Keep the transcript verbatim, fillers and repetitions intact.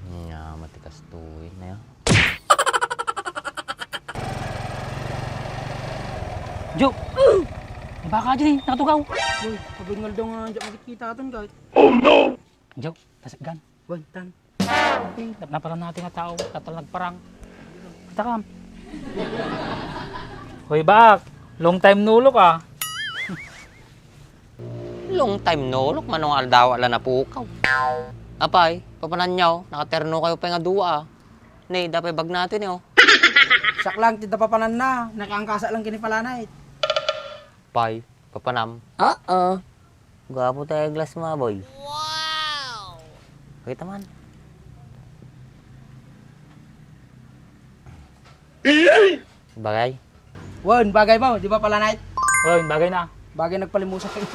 Nga, matikas tuwi na yan. Jo! May baka dyan eh, nakatugaw. Uy, pabingal daw nga dyan makikita aton, guys. Jo, tasaggan. Uy, tan. Ay, nap-, naparang natin nga tao, tatal nagparang. Kita kam. Hoy, bak, long time no look, ah. Long time no look, mano nga aldaw la napukaw. Apay, papananyaw, nakaterno kayo pa nga dua, ah. Ne, dapay bag natin, eh, oh. Siak lang, ti da papananna, nakaangkasa lang kini palanay. Pay, papanam. Oo. Gwapo tayo glass mo, boy. Wow! Kita man. Bagay. Wen, bagay mo, di ba pala, Knight? Wen, bagay na. Bagay nagpalimusa kayo.